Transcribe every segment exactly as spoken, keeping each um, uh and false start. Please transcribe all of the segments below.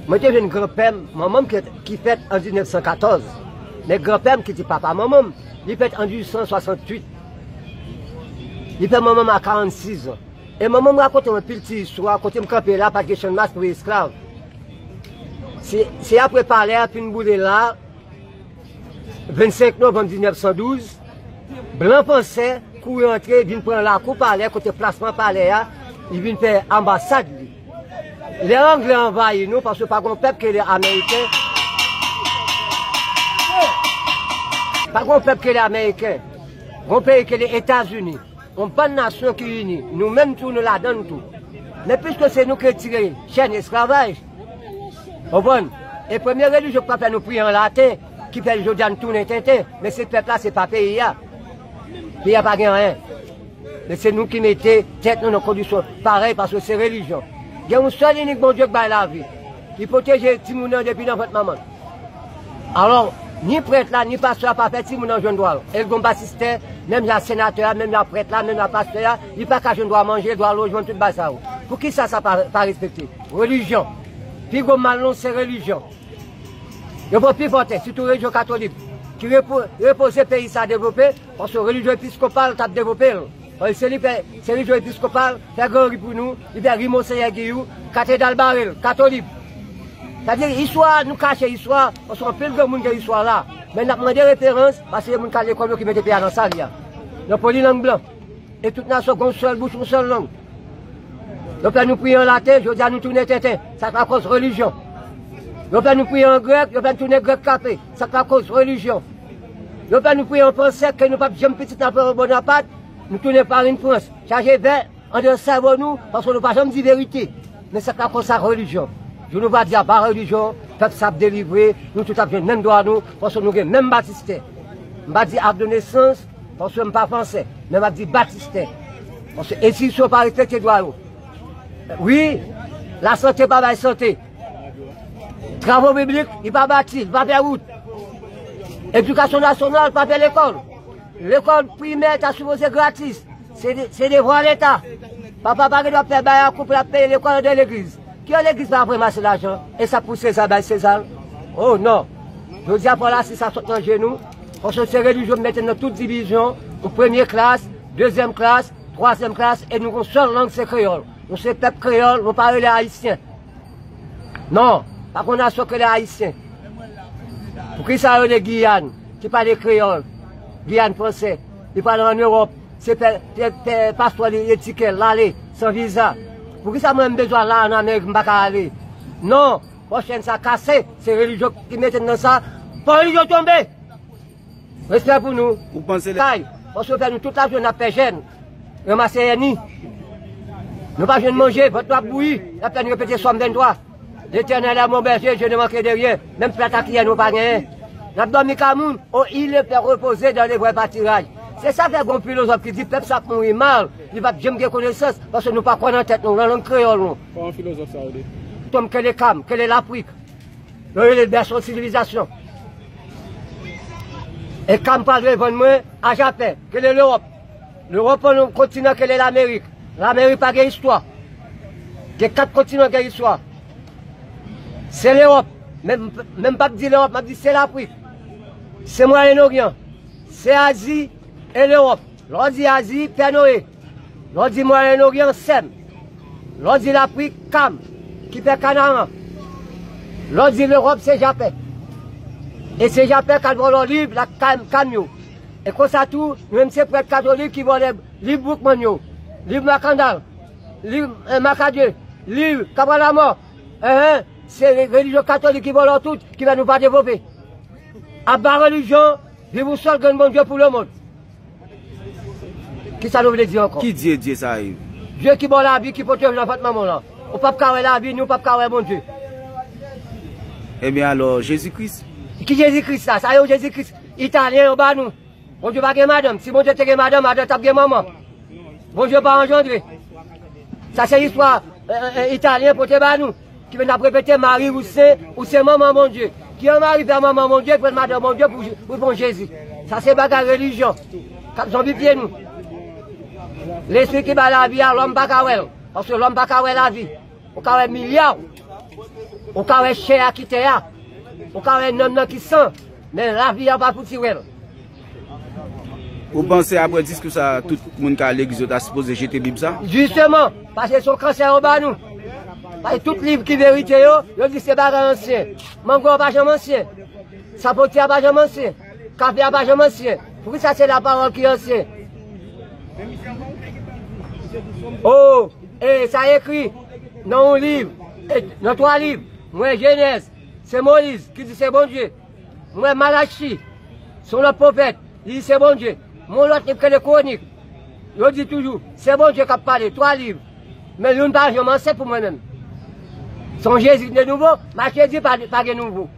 Mwen te jwenn granpè m, manman m ki, ki fèt an diznèf san katòz. Men granpè m ki te papa manman m, li fèt an dizuit san swasanntuit. Li fè manman m a karannsizan. E manman m rakonte m anpil ti istwa, kote m kanpe la, pa t gen Channmas pou esklav. Se, se apre palè a fin boule la, vennsenk novanm diznèf san douz, blan fransè kouri antre, vin pran lakou palè, kote plasman palè a, li vin fè anbasad li. Lè anglè anvayi nou, paske pa gon pèp ki rele ameriken, pa gon pèp ki rele ameriken, gon peyi ki rele Etazini. Yon bann nasyon ki ini, nou menm tou, nou ladann tou. Men piske se nou ki retire chèn esklavaj, konprann? E premye relijyon ki pa fè nou priye an laten, ki fè jodi a nou tounen tenten. Men se pèp la, se pa peyi a. Peyi a pa gen anyen. Men se nou ki mete tèt nou nan kondisyon parèy, paske se relijyon. Gen yon sèl inik Bondye ki bay lavi. Li pwoteje timoun nan depi nan vant manman l. Alò, ni prèt la, ni pastè a pa fè timoun nan jwenn dwa yo. E l gon batistè, menm jan senatè a, menm jan prèt la, menm jan pastè a, li pa ka jwenn dwa manje, dwa lojman, tout bagay sa yo. Poukisa sa pa, pa respekte? Relijyon. Pi gwo mal nou, se relijyon. Yo pran pi fò tè, sitou relijyon katolik, ki repo-, repoze peyi sa devlope, paske relijyon episkopal t ap devlope l. Paske se li fè, se relijyon episkopal fè Gran Ri pou nou, li fè Ri Monseyè Giyou, Katedral bare l, katolik. Sa vle di, istwa, nou kache istwa, paske anpil granmoun gen istwa la. Men n ap mande referans, paske se moun k al lekòl yo ki mete peyi a nan sa li a. Nan polilang blan. E tout nasyon gon sèl bouch, yon sèl lang. Yo fè nou priye an laten, jodi a nou tounen tenten. Sa k lakoz relijyon. Yo fè nou priye an grèk, yo fè nou tounen grèk kafe. Sa k lakoz relijyon. Yo fè nou priye an fransè, ke nou p ap janm pitit Napoleyon Bonapat, nou tounen farin Frans. Chaje vè anndan sèvo nou, paske nou pa janm di verite. Men sa k lakoz sa relijyon. Jou nou va di aba relijyon, pèp sa ap delivre, nou tout ap jwenn menm dwa nou, paske nou gen menm batistè. M pa di ak de nesans, paske m pa fransè, men m ap di batistè. Paske enstitisyon pa respekte dwa yo. Wi, lasante pa bay sante. Travo piblik, li pa bati, li pa fè wout. Edikasyon nasyonal pa fè lekòl. Lekòl primè ta sipoze gratis. Se de, se devwa Leta. Papa pa gen dwa fè bayakou pou l ap peye lekòl anndan legliz. Ki legliz pa ap ranmase lajan? E sa pou Seza bay Seza? Oh non. Jodi a fò lasis sa sot nan je nou. Paske se relijyon mete nan tout divizyon. Ou premye klas, dezyèm klas, twazyèm klas, e nou gon sèl lang se kreyòl. Nou se pèp kreyòl, nou pa rele ayisyen. Non, pa gon nasyon ki rele ayisyen. Poukisa yo rele Giyàn, ki pale kreyòl, Giyàn fransè, li pale ann Ewòp, se pè, pè, pè, paspò li etike l, l ale, san viza. Poukisa mwen m bezwen al la ann Amerik, m pa ka ale? Non, fò chèn sa kase, se relijyon ki mete n nan sa, fò relijyon tonbe! Respè pou nou. Ou panse le- Kay, paske w fè nou tout lajounen n ap fè jèn, ranmase èni. Nou pa jwenn manje, vant nou ap bouyi, n ap fè nou repete Sòm venntwa. L'Éternel est mon berger, je ne manquerai de rien. Menm plat a kiyè nou pa genyen. N ap dòmi kay moun, oh, il le fait reposer dans les verts pâturages. Se sa fè gon filozòf ki di pèp sa ap mouri mal, li p ap janm gen konesans, paske nou pa kwè nan tèt nou, nan lang kreyòl nou. Kòman filozòf sa yo di? Tòm kele Kam, kele Lafrik. Yo rele l bèso sivilizasyon. E Kam pral revann mwen a Japè, kele Lewòp. Lewòp an yon kontinan kele Lamerik. Lamerik pa gen istwa. Gen kat kontinan gen istwa. Se Lewòp. Men, men m p ap di Lewòp, m ap di se Lafrik. Se Mwayen Oryan. Se Azi e Lewòp. Lè w di Azi, Pè Noye. Lè w di Mwayen Oryan, Sèm. Lè w di Lafrik, Kam, ki fè Kanaran. Lè w di Lewòp, se Japè. E se Japè k al vòlò liv la Kam, Kam yo. E konsa tou, nou menm se prèt katolik ki vòlè liv Boukmann yo, liv Makandal, liv, eh, Makadye, liv Kabralamò. Enhen, se re-, relijyon katolik ki vòlò tout, ki fè nou pa devlope. Aba relijyon, viv yon sèl grenn Bondye pou lemonn. Kisa nou vle di ankò? Ki Dye, Dye sa ye? Dye ki ba w lavi, ki pote w nan vant manman w lan. Ou p ap ka wè lavi, ni w p ap ka wè Bondye. Ebyen alò, Jezi Kris? Ki Jezi Kris sa? Sa yo Jezi Kris italyen yo ba nou. Bondye pa gen madanm. Si Bondye te gen madanm, madanm t ap gen manman. Bondye pa anjandre. Sa se istwa, eh, eh, eh, italyen pote ba nou. Ki vin ap repete, Mari ou se, ou se manman Bondye. Ki yon mari fè manman Bondye, pran madanm Bondye pou, pou pran Jezi. Sa se bagay relijyon k ap zonbifye nou. Lespri ki bay lavi a, lòm pa ka wè l, paske lòm pa ka wè lavi. Ou ka wè milya. Ou ka wè chè a ki tè a. Ou ka wè nanm nan ki san. Men lavi a pa pou ti wè l. Ou panse apre diskou sa, tout moun k al legliz yo ta sipoze jete Bib sa? Jisteman, paske se yon kansè yo ba nou. Paske tout liv ki verite yo, yo di se bagay ansyen. Mango a pa janm ansyen. Sapoti a pa janm ansyen. Kafe a pa janm ansyen. Poukisa se lapawòl ki ansyen? Oh, e sa ekri nan yon liv, e nan twa liv. Mwen Jenèz, se Moyiz ki di se Bondye. Mwen Malachi, se yon lòt pwofèt, li di se Bondye. Mwen yon lòt liv ki rele Kwonik, yo di toujou se Bondye k ap pale, twa liv. Men youn pa janm ansyen pou mwen menm. Se yon Jezi ki te nouvo, Matye di pa, pa gen nouvo.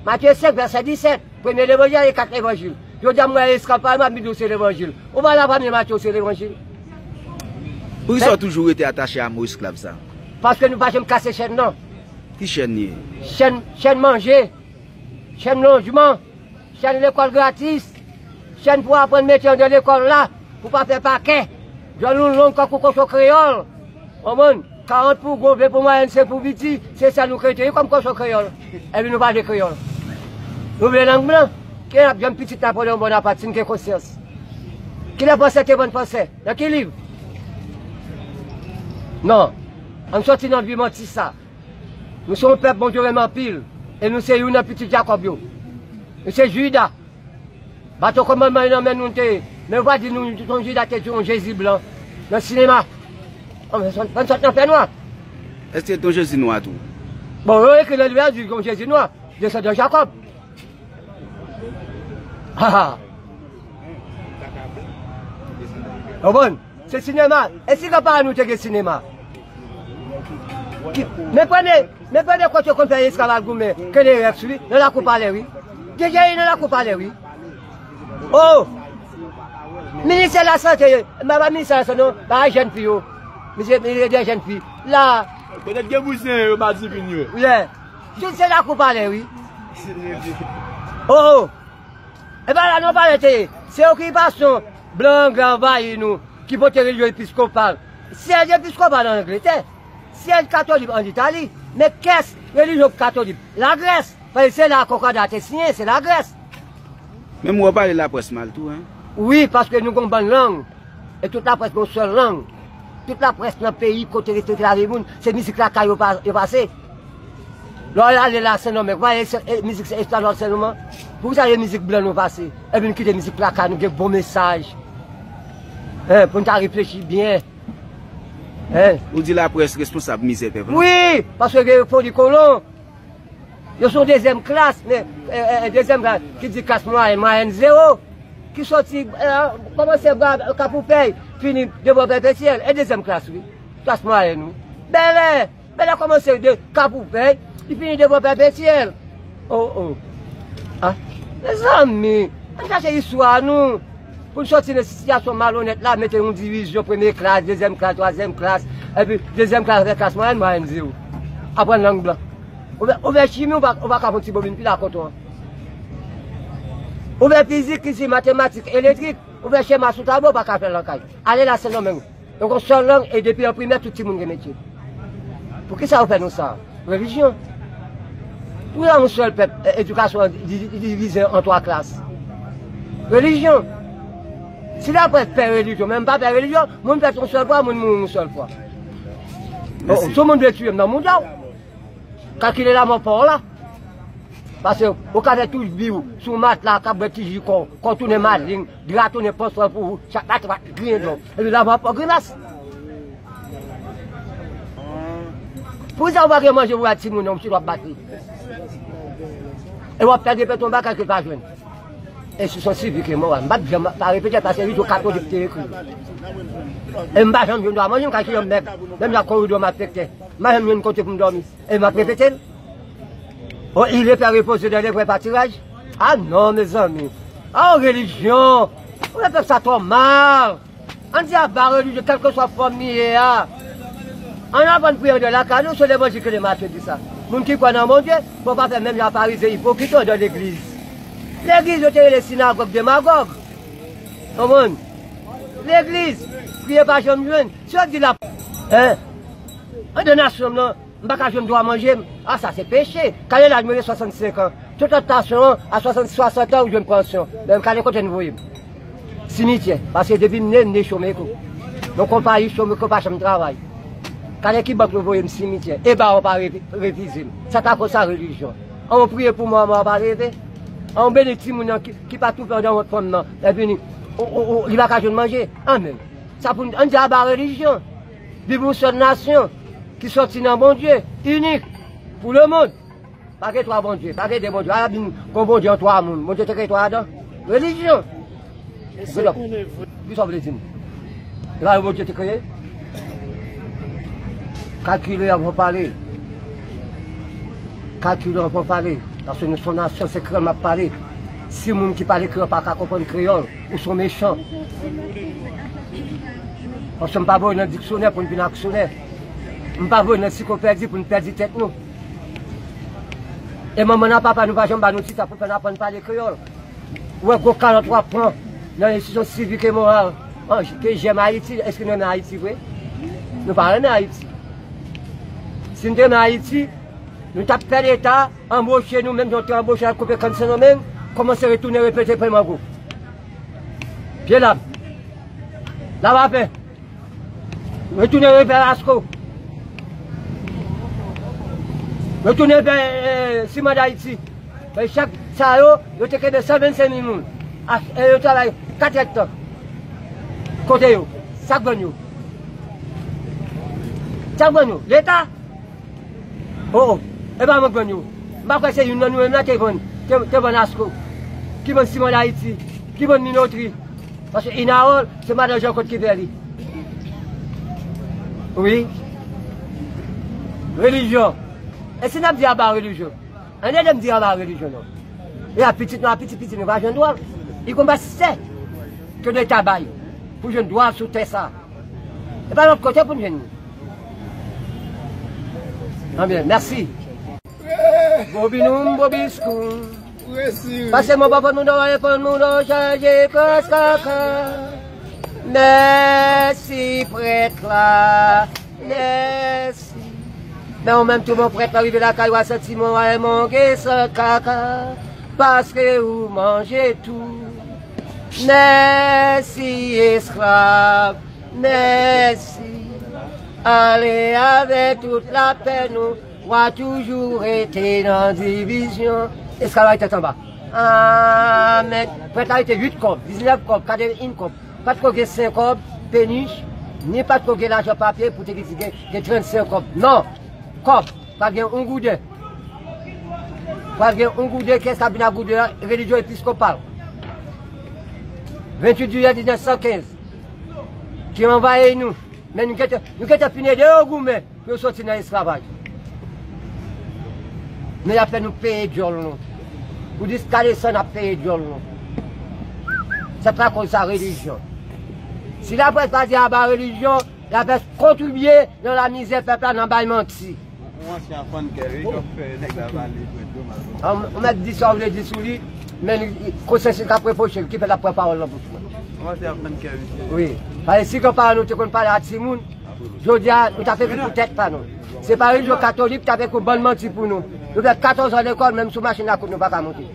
Matye senk, vèsè disèt, premye levanjil e kat levanjil. Jodi a m wè esklav pa m ap di w se levanjil. Ou pa la premye Matye w se levanjil. Poukisa w toujou rete atache a mo esklav sa? Paske nou pa janm kase chèn nan. Ki chèn li ye? Chèn, chèn manje, chèn lojman, chèn lekòl gratis, chèn pou aprann mete anndan lekòl la, pou pa fè pakè. Djòl ou long kankou kochon kreyòl. Konprann? Karant pou gwo, ven pou mwayèn, senk pou piti, se sa nou kreye kòm kochon kreyòl. Epi nou pa vle kreyòl. Nou vle lang blan. Kilè n ap janm pitit Napoleyon Bonaparte si n gen konsyans? Kilè fransè te vann fransè? Nan ki liv? Non. Ann sòti nan vi manti sa. Nou se yon pèp Bondye renmen anpil, e nou se youn nan pitit Jakòb yo. Nou se Jida. Baton kòmandman yo nan men nou te ye. Men yo pa di nou, nou se yon Jida te di yon Jezi blan nan sinema. Ann sòt, ann sòt nan fènwa. Èske te yon Jezi nwa tou? Bon, yo ekri nan Bib la, di yon Jezi nwa, desandan Jakòb. Ha, ha. Konprann? Se sinema. E si granparan nou te gen sinema? Ki, men premye, men premye kote yo konn fè esklav al goumen, Kennerèks, wi, nan lakou palè, wi. Deja ye nan lakou palè, wi. Oh! Ministè lasante, m pa ministè lasante non, bagay jèn fi yo. Misye, misye de jèn fi. La. Petèt gen bouzen yo pa divin yo. Yeah. Tout se lakou palè, wi. Oh, oh. E pa la non palè te ye. Se okipasyon blan anglè anvayi nou, ki pote relijyon episkopal. Syèj episkopal an Angletè. Syèj katolik an Itali. Men kès relijyon katolik Lagrès. Paske se la kònkòda te siyen, se Lagrès. Menm ou pale laprès mal tou, en? Wi, paske nou gon bann lang. E tout laprès gon sèl lang. Tout laprès nan peyi kote rete lave moun, se mizik lakay yo pa, yo pase. Lè w ale la Sen Domeng, ou pa e, e mizik se esklav la sèlman? Poukisa se mizik blan nou pase? Epi nou kite mizik lakay nou gen bon mesaj. Hein, pou n ta reflechi byen. Hein? Ou di laprès responsab mizè pèp la? Wi, paske gen foli kolon. Yo se yon dezyèm klas, men, e, e, e, dezyèm klas, ki di klas mwayèn, mwayèn zewo, ki soti, e, kòmanse bwa Kapoupèy, fini devan Pèpetyèl, e dezyèm klas, wi. Klas mwayèn, wi. Bèlè, Bèlè kòmanse de Kapoupèy, li fini devan Pèpetyèl. Oh, oh. Ah, mezanmi, ann chache istwa nou. Pou n sòti nan sitiyasyon malonèt la, mete yon divizyon, premye klas, dezyèm klas, twazyèm klas, epi dezyèm klas avèk klas mwayèn, mwayèn zewo. Aprann lang blan. Ou fè, ou fè chimi, ou pa, ou pa ka fè yon ti bobin pil a koton an. Ou fè fizik, isit, matematik, elektrik, ou fè chema sou tablo, ou pa ka fè l nan kay. Ale la Sen Domeng. Donk, yon sèl lang, e depi an primè, tout timoun gen metye. Poukisa yo fè nou sa? Relijyon. Poukisa yon sèl pèp, e, edikasyon an di-, di-, divize an twa klas? Relijyon. Si laprès pè relijyon, men m pa pè relijyon, moun fèt yon sèl fwa, moun mouri yon sèl fwa. Mèsi. Oh, si yon moun vle tiye m nan mouda w. Kalkile lanmò pa w la. Paske ou ka fè tout vi w sou matla, k ap bwè ti ji kò w, kò w tounen maleng, dra tounen panswèl pou ou, chak maten w ap griyen dlo. Epi lanmò pa w grimas. Poukisa ou pa gen manje pou bay timoun nan, ou sot w ap bat li? E w ap fè repete yon bagay ke l pa jwenn. Enstitisyon sivik e moral. M p ap janm pa repete l paske li tou katolik te ekri l. E m pa janm jwenn dwa manje, m kalkile m mèg. Menm jan koridò m afekte. M pa janm jwenn kote pou m dòmi. E m ap repete l. Oh, il est fait reposer dans les vrais pâturages. Ah non, mezanmi. Ah, relijyon. Ou fè pèp sa twò mal. Ann di aba relijyon, kèlkeswa fòm li ye a. Ann aprann priye anndan lakay nou, se levanjil ke Matye di sa. Moun ki kwè nan Bondye, fò w pa fè menm jan a Farizyen ipokrit yo anndan legliz. Legliz yo te rele sinagòg demagòg. Konprann? Legliz, priye pa janm jwenn. Si yo di la, hein? Anndan nasyon m nan, M pa ka jwenn dwa manje m. A, sa se peche. Gade laj mwen gen swasannsenk an. Tout tantasyon an, a swasant, swasant an, ou jwenn pansyon. Men gade kote n voye m. Simityè. Paske depi m ne, m ne chome kou. Yon konpayi chome kou pa janm travay. Gade ki bank nou voye m simityè. E ba ou pa re-, refize m. Sa ta koz sa relijyon. An ou priye pou mò, mò pa leve. An ou beni timoun nan ki, ki pa toufe andan wont fanm nan. Epi ni, o, o, o, li pa ka jwenn manje. Anmè. Sa pou n, ann di aba relijyon. Viv yon sèl nasyon ki sòti nan Bondye inik pou lemonn. Pa gen twa Bondye, pa gen de Bondye. A la vin gon Bondye an twa moun. Bondye te kreye twa adan. Relijyon. Kisa w vle di m? E pa yo Bondye te kreye? Kalkile anvan w pale. Kalkile anvan w pale. Paske nou se yon nasyon, se kreyòl m ap pale. Si moun ki pale kreyòl pa ka konprann kreyòl, ou se yon mechan. Paske m pa voye nan diksyonè pou n vin aksyonè. M pa voye nan ansiklopedi pou n pèdi tèt nou. E manman n ak papa nou pa janm ba nou ti sa pou fè n aprann pale kreyòl. Ou wè gwo kalòt w ap pran nan enstitisyon sivik e moral an, ke J M Ayiti, èske nou renmen Ayiti vre? Nou pa renmen Ayiti. Si n te renmen Ayiti, nou t ap fè Leta anboche nou, menm jan yo te anboche al koupe kann Sendomeng, kòmanse retounen repete pèman gwo. Pye lam. Lapapè. Retounen repè Lasco. Retounen repè, eh, Siman Dayiti. Men chak sa yo, yo te kenbe san vennsenk mil moun. A, e yo travay kat èdtan. Kote yo? Sa k vann yo? Sa k vann yo? Leta? O, o. E pa mwen k vann yo. M pa kwè se youn nan nou menm la te vann, te, te vann Lasco. Ki vann Siman Dayiti. Ki vann Minotri. Paske Inawòl, se madan Jean Claude ki fè li. Wi. Relijyon. E si n ap di aba relijyon? Ann ede m di aba relijyon non. E a pitit nou, a pitit pitit nou pa jwenn dwa. Li konn pa sè ke Leta bay pou jwenn dwa sou tè sa. E pa lòt kote pou n jwenn li. Anbyen, mèsi. Bobinoum, bobiskoum. Pase mò pa fòt moun dò, ale fòt moun dò, chaje kras kaka. Mèsi prèt la, mèsi. Men ou menm tou bon prèt la, rive lakay ou a santi mò, ale manje san kaka. Paske ou manje tou. Mèsi esklav, mèsi. Ale avè tout lapè nou. W a toujou rete nan divizyon. Esklav la tèt anba. Amèn. Prèt la rete uit kòb, diznèf kòb, katrevenn kòb. Pa t ko gen senk kòb, penich, ni pa t ko gen lajan papye pou te di gen, gen trannsenk kòb. Non. Kòb. Pral gen yon gouden. Pral gen yon gouden, kiyès k ap vin ak gouden an? Relijyon episkopal. Venntuit jiyè diznèf san kenz. Ki anvayi nou. Men nou gentan, nou gentan fin ede yo goumen. Pou yo soti nan esklavaj. Men y ap fè nou peye dyòl nou. Pou jiska desann ap peye dyòl nou. Se pa koz sa relijyon. Si laprès pa di aba relijyon, y ap kontribye nan lamizè pèp la nan bay manti. Yon ansyen ap fann kè, wi, k ap fè nèg la pale prèt yo mal. An, ou mèt di sa w vle di sou li, men li, konsyans li k ap repwoche l, ki fè l ap pran pawòl nan bouch mwen. Yon ansyen ap fann kè, wi. Wi. Paske si granparan nou te konn pale a timoun, jodi a, nou t ap ekri pou tèt pa nou. Se pa relijyon katolik t ap ekri yon bann manti pou nou. Nou fè katòz an lekòl, menm sou machin lakout nou pa ka monte.